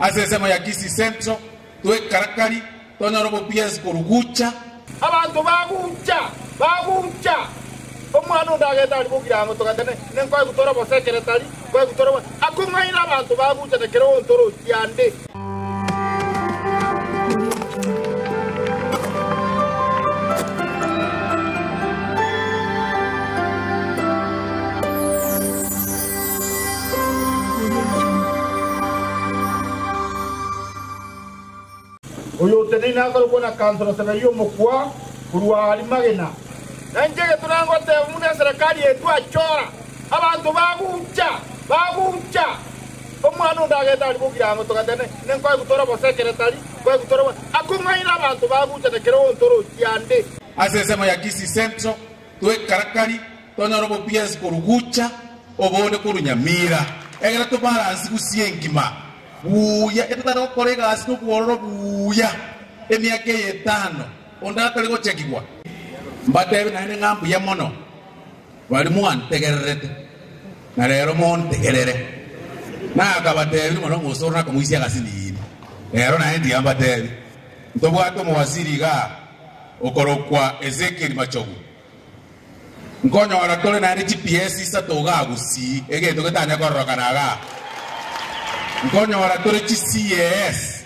Ase ensemo ya Kisii Central, twekarakari tonyore obo-PS korwa Gucha. Abanto bagucha, bagucha, omwana onde agenda aria bogirango togateba, Ne nkoegwa tore obosekeretari, nkoegwa tore obo. Akong'aina abanto bagucha na kera oonto orochie ande. Oyo oteneine akorokwa na Kansoro Seberia omokwa korwa aria magena. Na inche egetuna ngoteba buna eserekari etwachora abanto bagucha, bagucha. Omwana onde agenda aria bogirango togateba, Ne nkoegwa tore obosekeretari, nkoegwa tore obo. Akong'aina abanto bagucha na kera oonto orochie ande. Ase ensemo ya Kisii Central, twekarakari tonyore obo-PS korwa Gucha, obonde korwa Nyamira, egere tobalansi Gusii engima buya, etotare gokora egasi nobwororo buya emiaka eye etano, onde atari gochegigwa. Mbatebi naende ng'a mbuya mono baria mwantegererete, na rero montegerere. Nakabatebirie mono ng'osoro nakomoisia agasiniini, rero naende tiga mbatebi, ntobwate omowasiri igaa okorokwa Ezekiel Machogu. Nkonyora tore naende chipiesi isato igaa gusii, egento getanya kororokana igaa. Nkonyora tore chi CAS.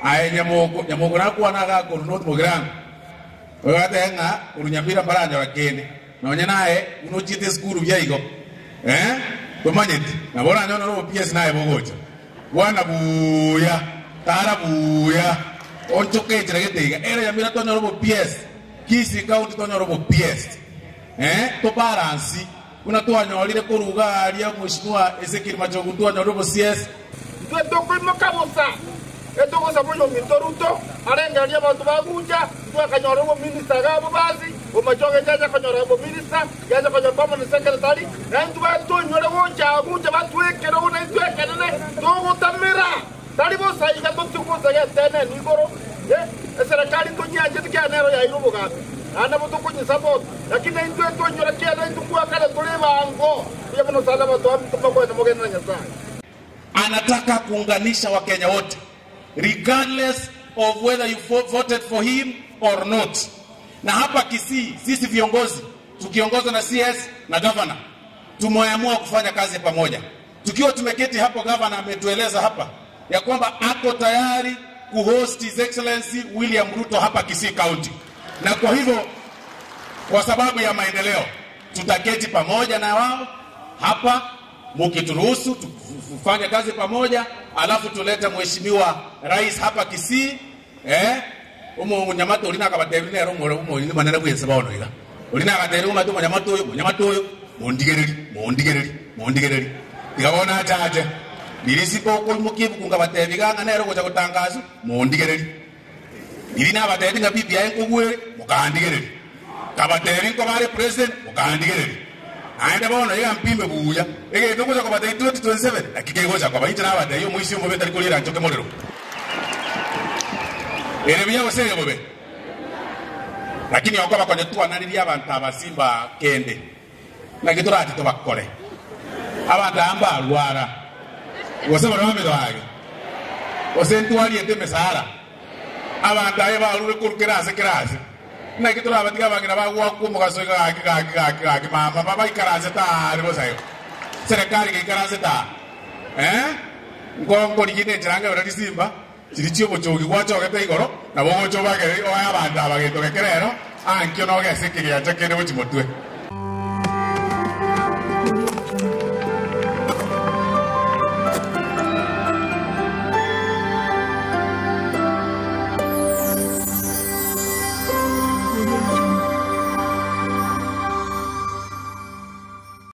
Aye nyamoko, nyamoko nakwana igaa korwa North Mugirango. Oyo agateba ng'a korwa Nyamira mbaranyora kende. Nonye naye buna ochiete esukuru buya igo, eh, tomanyeti. Nabo oranyore noro obo PS naye bogocha. Kwana buya, tara buya, onchoke enchera gete iga. Ere Nyamira tonyore obo PS. Kisii County tonyore obopiest eh to balance buna twanyorire korwa iga aria Mheshimiwa Ezekiel Machogu twanyorire obosies. Intwe tokoimoka bosa, etogosaba oyominto Ruto arengererie abanto ba Gucha, intwe akanyora obominista iga abwo basi, Omachoge yacha konyora obominista, yacha konyora permanent secretary, na intwe batoinyore gocha Gucha batwekere buna intwe ekenene togotamera. Tari bosa iga totigosa geteneni igoro, eh, eserekari ntonyiancheti kiagera nero yaeire obogambi, naende nabo tokonyesapota. Lakini naintwe toinyore kiagera intwe kwakare tore ebango. Mbuya mono sana abanto baminto mokoenda mogende na Nyasae. Anataka kuunganisha Wakenya wote regardless of whether you voted for him or not. Na hapa Kisii sisi viongozi tukiongozwa na CS na governor tumeamua kufanya kazi pamoja. Tukiwa tumeketi hapo, gavana ametueleza hapa ya kwamba ako tayari kuhost His Excellency William Ruto hapa Kisii County, na kwa hivyo kwa sababu ya maendeleo tutaketi pamoja na wao hapa, mukituruhusu tufanye kazi pamoja, alafu tulete mheshimiwa rais hapa Kisii eh omonyamato oria nakabatebirie nere omore omoyio omonene bw'ense bono iga. Oria nagatebirie omanyete omonyamato oyo, omonyamato oyo, mondigererie, mondigererie, mondigererie. Tiga bono ache ache. Riria isiko okoimokia ebuku nkabatebia iga ng'a nere ogocha gotangaswa, mondigererie. Riria nabatebirie ng'a BBI nkogwere, mokandigereria. Nkabatebia nkoba are president, mokandigereria. Naende bono iga mpime buya, egento ngocha kobatebia 2027, naki kegocha koba. Inche nabatebia omoisia omobe tari koriera nchoke morero. Ere buya gose ere bobe? Lakini okoba konya twanaririe abanto aba simba kende, naki torache tobakore? Abanto aba mbarwara, gose bare bametoage, gose ntwariete emesara, abanto aye barure korwa kera ase kera ase. Naki torabatige abang'ina bagoakwa omogaso iga gaki gaki gaki gaki mama babaikaransete aare bosa igo. Serikali geikaransete aa. Eh? Nkonkorigia nenchera ngebere risimba chiria chi'obochogi gwachogete igoro, nabo ogocha obagere oe abanto aba gento geke rero, ankio nogese ekegeacha kende gochia motwe.